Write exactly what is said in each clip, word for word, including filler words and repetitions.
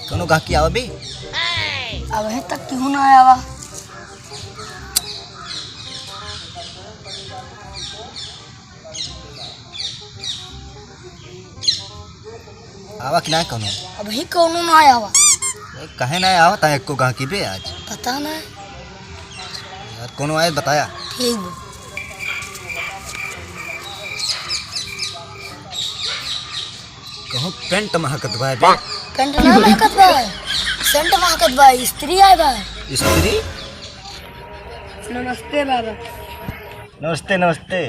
कौनो गाहकी आवा बे? अबहीं तक केहू ना आवा। आवा कि ना कौनो? अबहीं कौनो ना आवा। ए, काहे ना आवा ता एको गाहकी बे आज? पता ना। यार, कौनो आए बताया। ठीक बा। कहूँ पेंट महकत बा बे। पेंट ना महकत बा, सेंट महकत बा, स्त्री आए बा। स्त्री? नमस्ते बाबा। नमस्ते, नमस्ते।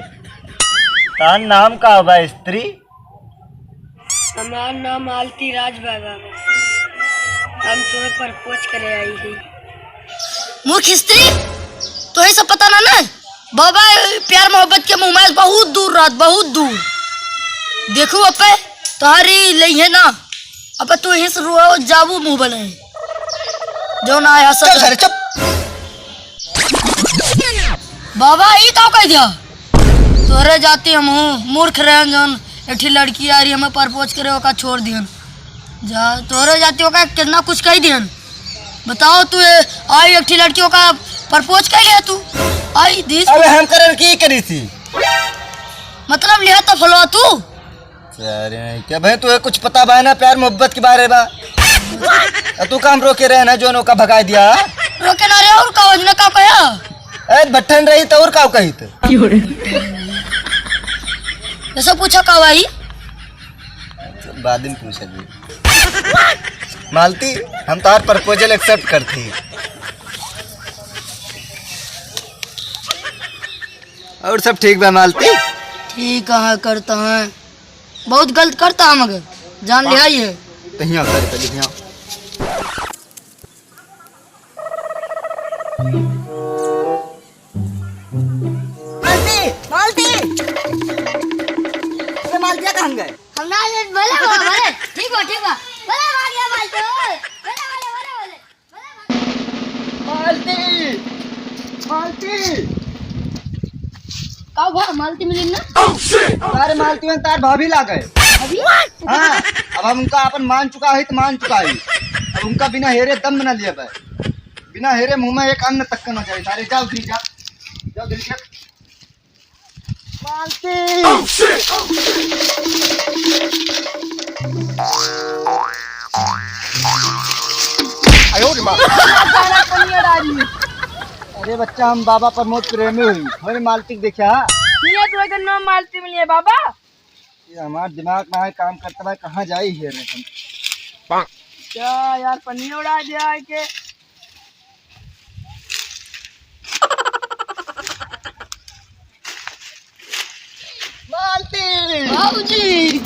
तार नाम का बा स्त्री? हमार नाम मालती राज बा बाबा। हम तोहे प्रपोज करे आई ही। मूर्ख स्त्री, तोहे सब पता ना ना? बाबा, प्यार मोहब्बत के मुंह में बहुत दूर रहत, बहुत दूर। देखू अबे, तोहरी लइहे ना। अबे तू हिस रुआ जाबू मुंह बने। जो ना आया चल सर। सारे चुप। बाबा, ई का कह दिया? तोहरे जाती हम हूँ, मूर्ख रहन जौन एक ठी लड़की आ रही हमें प्रपोज करे, ओका छोड़ दिहन। जा, तोहरे जाती ओका कितना कुछ कह दिहन। बताओ तू ये, आई एक ठी लड़की ओका प्रपोज कर लिया तू। आई दिस। अबे हम करन की करी थी? मतलब लिया तो फलवा तू। अरे नहीं, क्या भाई, तुहे कुछ पता बा ना प्यार मोहब्बत के बारे बा? आ तू काम रोके रहे ना, जो ओका भगाई दिया। रोके ना रे, और का, ओजने का कहा? ए, भट्ठन रही तो और का कही तो? ऐसा पूछा का भाई? बाद में पूछा जी। मालती, हम तार प्रपोजल एक्सेप्ट करती। और सब ठीक बा मालती? ठीक है, करता है। बहुत गलत करता है मगर जान लिया ये। तो हियाँ उतार, पहले हियाँ। मालती, मालती। अरे मालतिया कहाँ गए? हम ना ये बोले, बोले, बोले। ठीक बा, ठीक बा। बोले, भाग गया मालती, बोले। बोले, बोले, बोले, बोले। मालती, मालती। का हुआ? मालती मिली ना? अरे मालती में तार भाभी लागे। अभी? हाँ, अब हम उनका अपन मान चुका है तो मान चुका है। अब उनका बिना हेरे दम न लिया बे। बिना हेरे मुंह में एक अन्न तक का न जाए। सारे जाओ दिल्ली, जाओ। जाओ दिल्ली, जाओ। मालती। आयो रे माँ। अरे बच्चा, हम बाबा प्रमोद प्रेमी हुई। हमरे मालती के देखा? मिले तो एक नाम मालती मिले बाबा। ये हमार दिमाग ना है काम करता है, कहाँ जाई है रे हम? क्या यार, पन्नी उड़ा दिया है के? मालती! बाबूजी!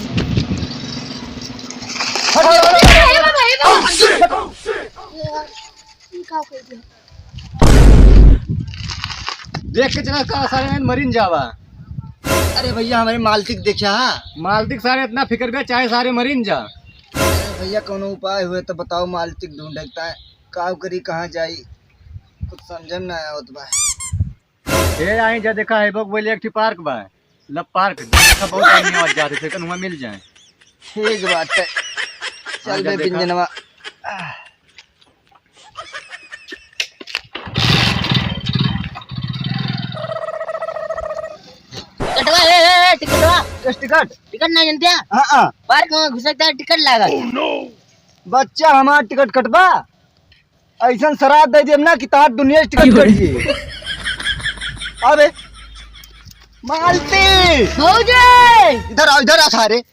हट, हट, हट, हट। अरे बाबा, अरे बाबा। यार, ये का कर दिया? देख के चला का सारे मरिन जावा। अरे भैया, हमरे मालती के देखा? मालती के सारे इतना फिकर बे, चाहे सारे मरिन जा। अरे भैया, कौनो उपाय हुए तो बताओ, मालती के ढूंढे के ताय। का करी, कहाँ जाई, कुछ समझे में ना आवत बा। हे आई जा, देखा है बक बोले एक ठी पार्क बा, लव पार्क, देखा बहुत आदमी आवत जात है, सेकन हुआ मिल जाए। ठीक बात है, हाँ, चल जा बे देखा। बिंजनवा। टिकटवा, ए, ए, ए, टिकटवा। किस टिकट? टिकट नहीं जानते हैं? हाँ, हाँ। पार्क में घुसकता है, टिकट लागा। बच्चा, हमार टिकट कटबा? ऐसन शराब दे दियम ना कि तार दुनिया से टिकट कट जाई। अबे, मालती! भौजी! इधर आओ, इधर आ सारे।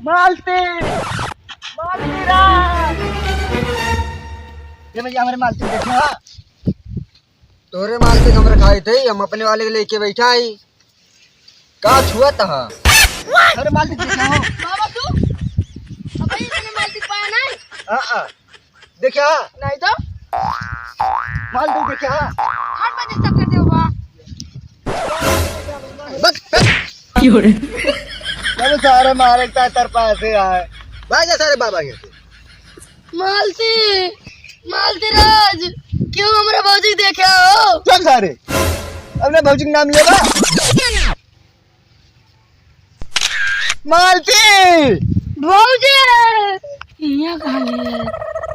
मालती! मालती राज! ये भैया, हमरे मालती देखो, हाँ। तोरे मालती हमरे खाई थे, हम अपने वाले के लेके बैठा ही। का छुआ तहा? अरे मालती देखो। बाबा तू? अबे, मैंने मालती पाया नहीं। हाँ, हाँ। देखा? नहीं तो? मालती देखा? हर बार disturb कर दे बाबा। बस, बस। क्यों रे? अब सारे मारे का तर पासे आए। भाग जा सारे बाबा के। मालती, मालती राज, क्यों हमरा भौजी के देखे हो? चल सारे। अपने भौजी के नाम लेबा? मालती! भौजी! हियाँ कहाँ है?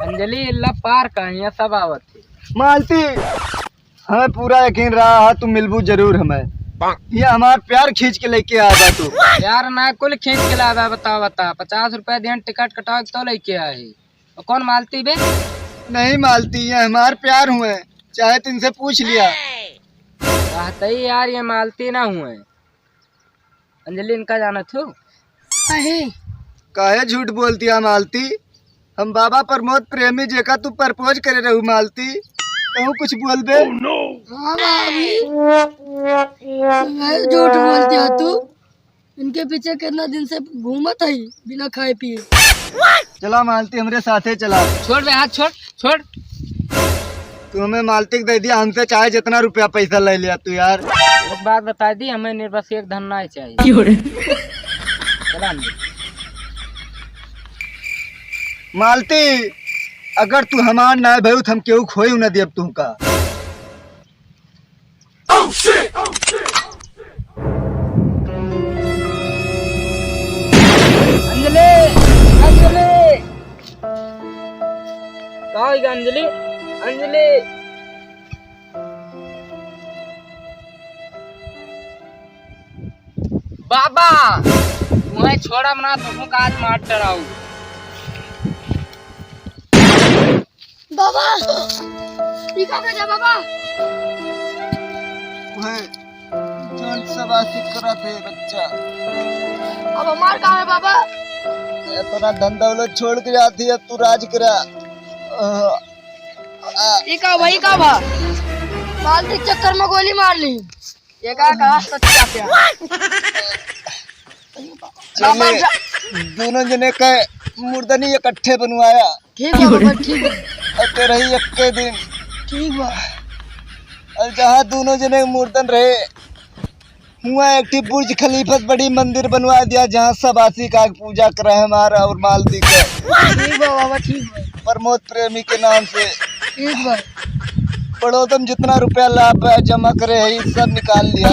अंजलि, इल्ला पार का, हियाँ सब आवत है। मालती, हमें पूरा यकीन रहा है, तू मिलबू जरूर हमें। ये हमार प्यार खींच के लेके आवा तू। प्यार ना कुल खींच के लावा, बतावा, बता। पचास रुपया दिहन टिकट कटाव के तो लेके आए। और कौन मालती बे? नहीं मालती, ये हमार प्यार हुए, चाहे तू इनसे पूछ लिया। कहते ही यार, ये मालती ना हुए। अंजलि, इनका जानत हो? काहे? काहे झूठ बोलती है मालती? हम बाबा प्रमोद प्रेमी जेका तू प्रपोज करे रहू मालती, कहूँ कुछ बोलबे? हाँ भाभी, मैं झूठ बोलती है तू। इनके पीछे कितना दिन से घूमत है बिना खाए पिए। चला मालती, हमरे साथे चला। छोड़ बे, हाथ छोड़, छोड़। तू हमें मालती के दे दिया, हमसे चाहे जितना रुपया पैसा ले लिया तू यार। एक बात बता दी, हमें निर्बस एक धन नहीं चाहिए। क्यों रे? चला अंदर। मालती, अगर तू हमार ना भयू, तो हम केहू खोई न देब तुमका। अंजलि, अंजलि, का होइगा अंजलि? अंजलि, बाबा, वहीं छोड़ा मना, तुमको आज मार डराऊ। बाबा, ई का कइला बाबा? वह जौन सब आशिक करत है बच्चा। अब हमार का है बाबा? इतना धन दौलत छोड़ के जाती है, तू राज करा। अ, आ। ई का भाई का बा? मालती के चक्कर में गोली मार ली। ये का कहा सच्चा प्यार? चले, बाबा जा- दोनों जने के मुर्दनी इकट्ठे बनवाया। ठीक बा बाबा, ठीक बा। अब ते रही इक्के दिन। ठीक बा। अब जहाँ दोनों जने मुर्दन रहे, हुआ एक ठी बुर्ज खलीफा बड़ी मंदिर बनवा दिया, जहाँ सब आशिक आके पूजा करे हमारा और मालती के। ठीक बा बाबा, ठीक बा। प्रमोद प्रेमी के नाम से। ठीक बा। पड़ोसन जितना रुपया ला पे जमा करे है, सब निकाल लिया।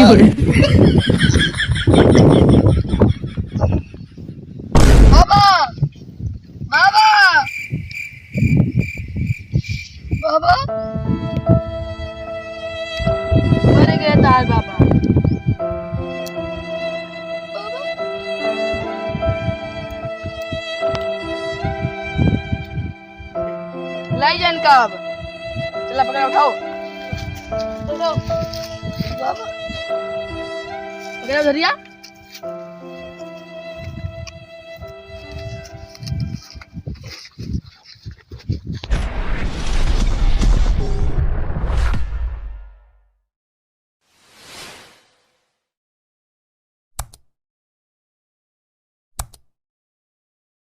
बाबा, बाबा, बाबा, मर गए तार बाबा। बाबा। लाई जान का अब। चला पकड़ा, उठाओ। उठाओ। बाबा। पकड़ा धरिया।